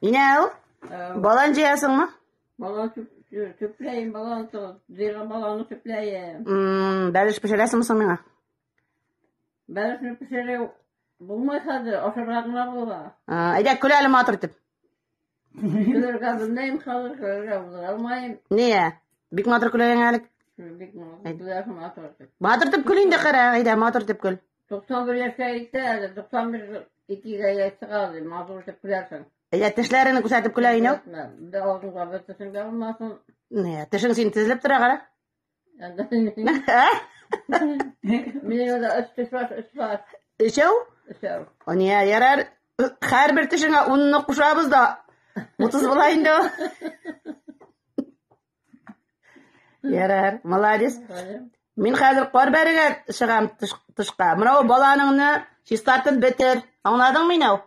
Инәү, балан җыясыңмы? Балан чүпләйм, балан җыйган баланы чүпләйм. Бәлеш пешерәсеңме соң миңа? Бәлешне пешерү булмый хәзер, ашарга гына була. Әйдә, көл әле матур итеп. Көлергә белмәйм хәзер, көлергә булдыра алмыйм. Нигә? Бик матур көләң әле. Бик матур, көләсең матур итеп. Матур итеп көл инде, кара, әйдә, матур итеп көл. 91 яшькә җитте әле, 91 икегә яшь чыга әле, матур итеп көләсең. Әйдә, тешләреңне күрсәтеп көлә инәү. Бер алдыңга бер тешең дә булмасын. Нигә? Тешең син тезелеп тора, кара. Минем дә өч теш бар, өч бар. Өчәү? Өчәү. Нигә, ярар. Һәрбер тешеңә унны кушабыз да, 30 була инде ул. Ярар, молодец. Мин хәзер кар бәрергә чыгам тышка. Менә ул баланыңны чистартып бетер. Аңладыңмы инәү?